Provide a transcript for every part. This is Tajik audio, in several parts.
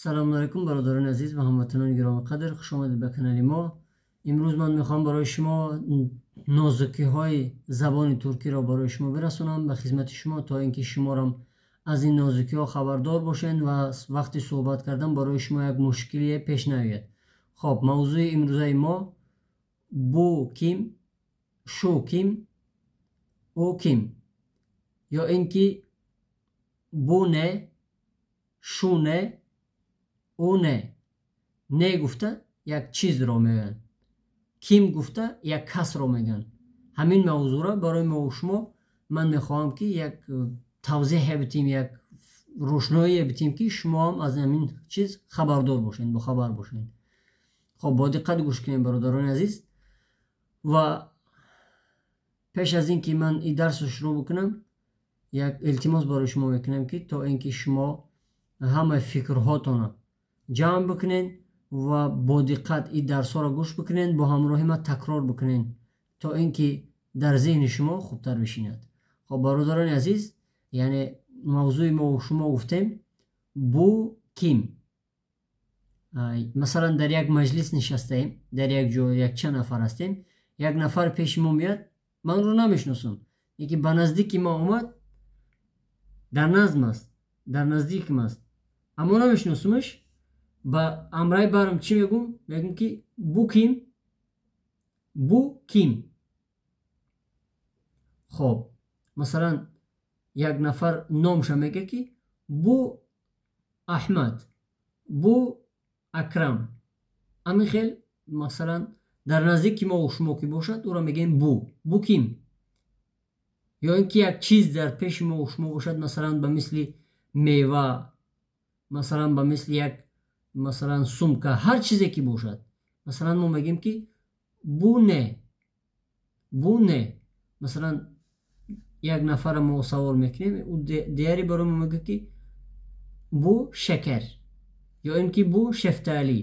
Салому алайкум, бародарони азиз ва ҳамватанони гиромиқадр, хуш омадед ба канали мо. Имрӯз ман мехоҳам барои шумо нозукиҳои забони туркиро барои шумо бирасонам ба хизмати шумо, то ин ки шуморам аз ин нозукиҳо хабардор бошед ва вақти суҳбат кардан барои шумо як мушкилие пеш наояд. Хоб, мавзӯи имрӯзаи мо: bu kim, şu kim, o kim, ё ин ки bu ne, şu ne, o ne. Ne гуфта як чизро мегӯянд, kim гуфта як касро мегӯянд. Ҳамин мавзӯъро барои мову шумо ман мехоҳам, ки як тавзеҳе битим, як рӯшноие битим, ки шумоам аз ҳамин чиз хабардор бошед, бохабар бошед. Хоб, бо диққат гӯш кунем, бародарони азиз. Ва пеш аз ин ки ман ин дарсро шурӯъ бикунам, як илтимос барои шумо мекунам, ки то ин ки шумо ҳамаи фикрҳотонро ҷамъ бикунед ва бо диққат ин дарсҳоро гӯш бикунед, бо ҳамроҳи ман такрор бикунед, то ин ки дар зеҳни шумо хубтар бишинад. Хоб, бародарони азиз, яъне мавзӯи мо шумо гуфтем: bu kim. Масалан, дар як маҷлис нишастаем, дар як ҷо якчанд нафар ҳастем, як нафар пеши мо меяд, ман ӯро намешиносам, яке ба наздики ма омад, дар наздм аст, дар наздиким аст, аммо намешиносумаш. Ба амраи барам чӣ мегӯм? Мегӯм, ки bu kim, bu kim. Хоб, масалан, як нафар номша мегӯяд, ки bu Аҳмад, bu Акрам. Ҳамин хел, масалан, дар наздики мо шумо ки бошад, ӯро мегӯем bu, bu kim. Ё ин ки як чиз дар пеши мо шумо бошад, масалан, ба мисли мева, масалан, ба мисли як, масалан, сумка, ҳар чизе ки бошад, масалан, мо мегӯем, ки bu ne, bu ne. Масалан, як нафара мо савол мекунем, ӯ дигаре барои мо мегӯяд, ки bu şeker, ё ин ки bu şeftali,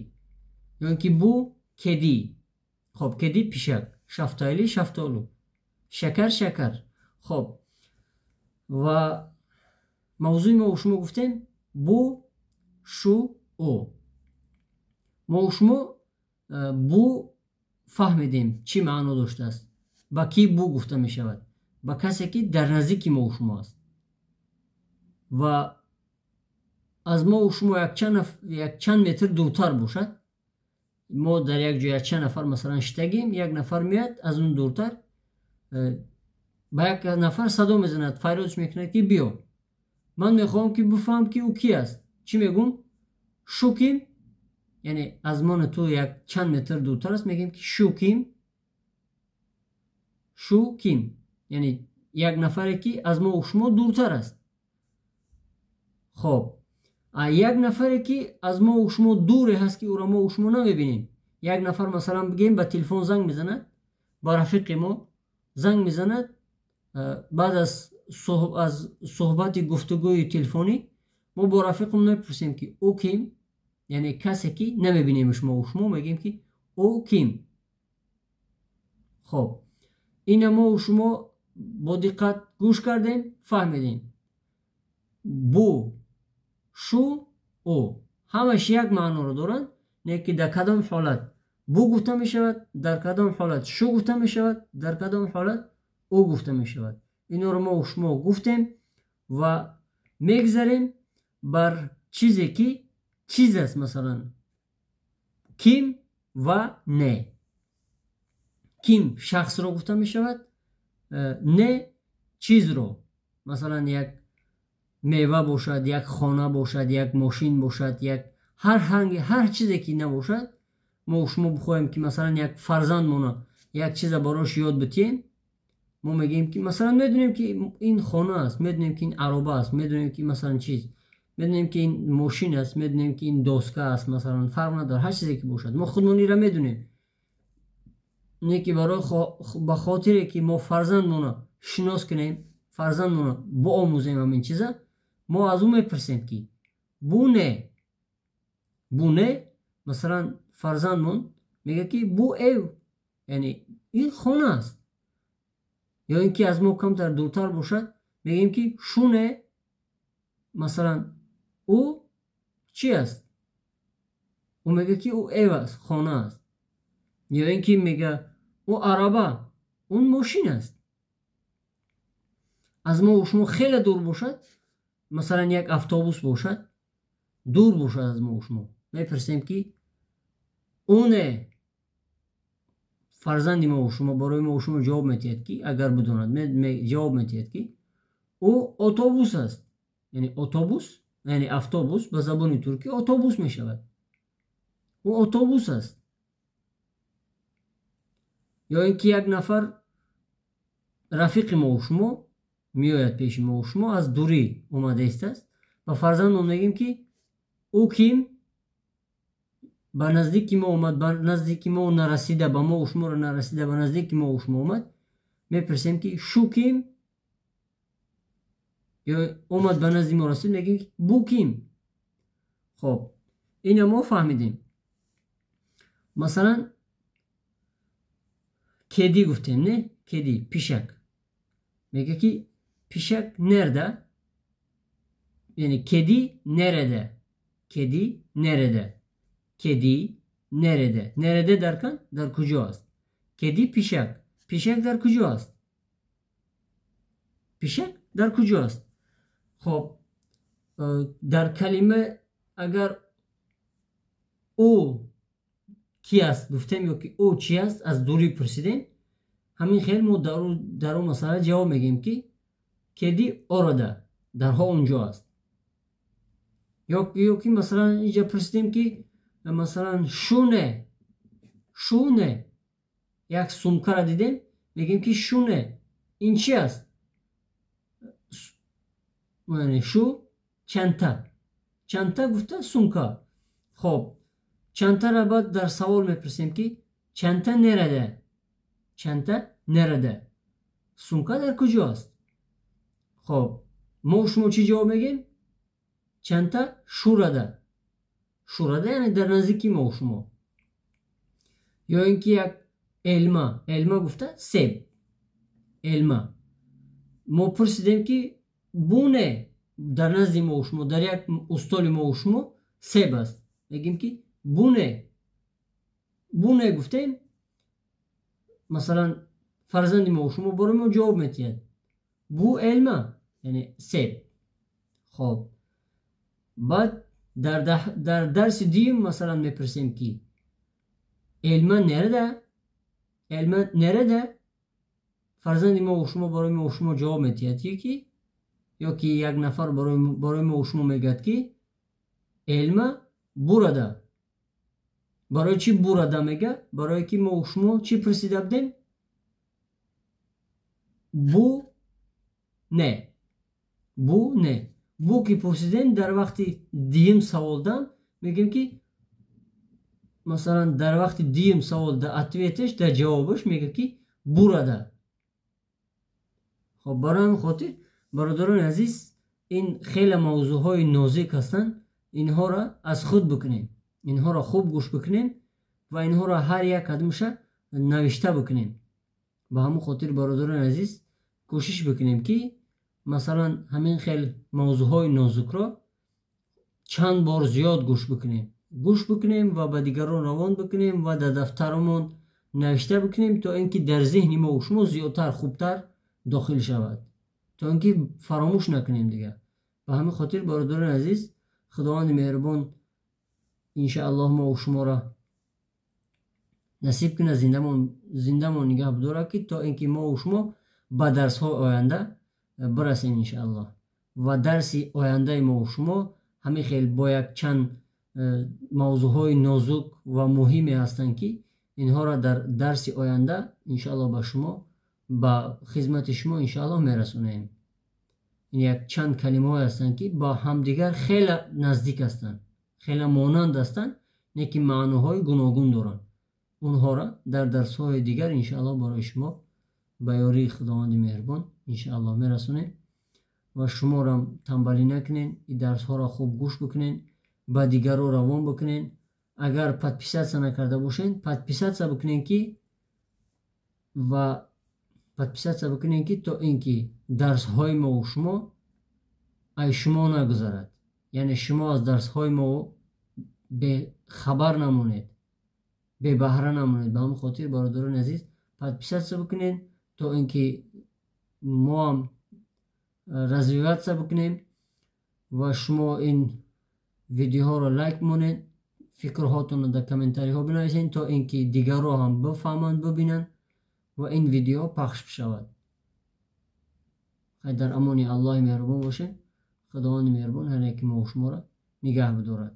ё ин ки bu kedi. Хоб, kedi пишак, şeftali шафтолу, şeker шакар. Хоб, ва мавзӯи мо шумо гуфтем: bu, şu, o. Мо шумо bu фаҳмидем, чӣ маъно доштааст, ба кӣ bu гуфта мешавад: ба касе, ки дар наздики мо шумо аст ва аз мо шумо якчанд метр дуртар бошад. Мо дар як ҷо якчанд нафар, масалан, шитагем, як нафар меяд аз он дуртар, ба як нафар садо мезанад, фарёдш мекунад, ки биё. Ман мехоҳам, ки бифаҳмам, ки ӯ ки аст. Чӣ мегӯм? Şu kim? Яъне аз мони ту як чанд метр дуртар аст, мегӯем, ки şu kim, şu kim, яъне як нафаре, ки аз мо шумо дуртар аст. Хоб, як нафаре, ки аз мо шумо дуре ҳаст, ки ӯро мо шумо намебинем, як нафар, масалан, бигем, ба телефон занг мезанад, ба рафиқи мо занг мезанад. Баъд аз суҳбати гуфтугӯи телефонӣ мо бо рафиқам мепурсем, ки o kim, яъне касе, ки намебинемш мо шумо, мегӯем, ки o kim. Хоб, ина мо шумо бо диққат гӯш кардем, фаҳмидем: bu, şu, o ҳамаш як маъноро доранд, не ки дар кадом ҳолат bu гуфта мешавад, дар кадом ҳолат şu гуфта мешавад, дар кадом ҳолат o гуфта мешавад. Инро мо шумо гуфтем ва мегзарем бар чизе, ки чиз аст, масалан, kim ва ne. Kim шахсро гуфта мешавад, ne чизро. Масалан, як мева бошад, як хона бошад, як мошин бошад, як ҳар чизе ки набошад, мо шумо бихоҳем, ки, масалан, як фарзандмона як чиза барош ёд битиҳем, мо мегӯем, ки, масалан, медонем, ки ин хона аст, медонем, ки ин ароба аст, медонем, ки, масалан, чиз, медонем, ки ин мошин аст, медонем, ки ин доска аст, масалан, фарқ надорад, ҳар чизе ки бошад, мо худмон ира медонем. Не ки барои ба хотире ки мо фарзандмона шинос кунем, фарзандмона боомӯзем ҳамин чиза, мо аз ӯ мепурсем, ки bu ne, bu ne. Масалан, фарзандмон мегӯяд, ки bu ev, яъне ин хона аст. Ё ин ки аз мо камтар дуртар бошад, мегӯем, ки şu ne, масалан, ӯ чӣ аст? Ӯ мега, ки ӯ ev аст, хона аст. Ё ин ки мега, ӯ araba, он мошин аст. Аз мо шумо хеле дур бошад, масалан, як автобус бошад, дур бошад аз мо шумо, мепурсем, ки o ne? Фарзанди мо шумо барои мо шумо ҷавоб метиҳад, ки агар бидонад, ҷавоб метиҳад, ки ӯ otobüs аст, яъне otobüs, яъне автобус, ба забони туркӣ otobüs мешавад. Ӯ otobüs аст. Ё ин ки як нафар рафиқи мо шумо меояд пеши мо шумо, аз дурӣ омада истааст, ба фарзандон мегӯем, ки o kim? Ба наздики мо омад, ба наздики мо нарасида, ба мо шуморо нарасида, ба наздики мо шумо омад, мепурсем, ки şu kim? Ё омад, ба назди мо расид, мегӯем, ки bu kim? Хоб, ина мо фаҳмидем. Масалан, kedi гуфтем, не? Kedi, пишак. Мега, ки пишак nerede? Яъне kedi nerede? Kedi nerede? Kedi nerede? Nerede derken дар куҷо аст. Kedi, пишак. Пишак дар куҷо аст? Пишак дар куҷо аст? Хоб, дар калима агар ӯ ки аст гуфтем ё ки ӯ чӣ аст, аз дурӣ пурсидем, ҳамин хел мо дар он масъала ҷавоб мегӯем, ки kedi orada, дарҳо унҷо аст. Ё ки, масалан, инҷа пурсидем, ки масалан, şu ne? Şu ne? Як сумкара дидем, мегӯем, ки şu ne? Ин чӣ аст? Şu çanta. Çanta гуфта, сумка. Хоб, çanta ра баъд дар савол мепурсем, ки çanta nerede? Çanta nerede? Сумка дар куҷо аст? Хоб, мо шумо чӣ ҷавоб мегӯем? Çanta şurada. Şurada, яъне дар наздики мо шумо. Ё ин ки як elma. Elma гуфта, себ. Elma. Мо пурсидем, ки bu ne? Дар назди мо шумо, дар як устоли мо шумо себ аст, мегӯем, ки bu ne? Bu ne гуфтем, масалан, фарзанди мо шумо барои мо ҷавоб метиҳад: bu elma, яъне себ. Хоб, баъд дар дарси дуюм, масалан, мепурсем, ки elma nerede? Elma nerede? Фарзанди мо шумо барои мо шумо ҷавоб метиҳад, ки ё ки як нафар барои мо шумо мегӯяд, ки elma burada. Барои чӣ burada мега? Барое ки мо шумо чӣ пурсида будем? Bu ne? Bu ne? Bu ки пурсидем, дар вақти дуюм саволдан мегӯем, ки масалан, дар вақти дуюм савол, дар ответ аш, дар ҷавобаш мегӯяд, ки burada. Хоб, барои ҳамин хотир, бародарони азиз, ин хеле мавзӯъҳои нозик ҳастанд. Инҳоро аз худ бикунем, инҳоро хуб гӯш бикунем ва инҳоро ҳар як кадомша навишта бикунем. Ба ҳамон хотир, бародарони азиз, кӯшиш бикунем, ки масалан, ҳамин хел мавзӯъҳои нозукро чанд бор зиёд гӯш бикунем, гӯш бикунем ва ба дигарон равон бикунем ва дар дафтарамон навишта бикунем, то ин ки дар зеҳни мо шумо зиёдтар, хубтар дохил шавад, то ин ки фаромӯш накунем дигар. Ба ҳамин хотир, бародарони азиз, Худованди меҳрубон, иншааллоҳ, мо шуморо насиб кунад, зиндамон нигаҳ бидорад, ки то ин ки мо шумо ба дарсҳои оянда бирасем, иншааллоҳ. Ва дарси ояндаи мо шумо ҳамин хел бо як чанд мавзӯъҳои нозук ва муҳиме ҳастанд, ки инҳоро дар дарси оянда, иншааллоҳ, ба шумо, ба хизмати шумо, иншааллоҳ, мерасонем. Ин як чанд калимаҳое ҳастанд, ки ба ҳамдигар хеле наздик ҳастанд, хеле монанд ҳастанд, лекин маъноҳои гуногун доранд. Онҳоро дар дарсҳои дигар, иншааллоҳ, барои шумо ба ёрии Худованди меҳрубон, иншааллоҳ, мерасонем. Ва шуморам танбалӣ накунен, ин дарсҳоро хуб гӯш бикунен, ба дигарро равон бикунен. Агар подписаться накарда бошед, подписаться бикунен, ки ва подписаться бикунен, ки то ин ки дарсҳои мо шумо ай шумо нагузарад, яъне шумо аз дарсҳои мо Бехабар намонед, бебаҳра намонед. Ба ҳамин хотир, бародарони азиз, подписаться бикунед, то ин ки мо ҳам развиваться бикунем. Ва шумо ин видеоҳоро лайк монед, фикрҳотонро дар комментариҳо бинависед, то ин ки дигарро ҳам бифаҳманд, бибинанд ва ин видео пахш бишавад. Дар амони Аллоҳи меҳрубон бошед. Худованди меҳрубон ҳар яки мо шуморо нигаҳ бидорад.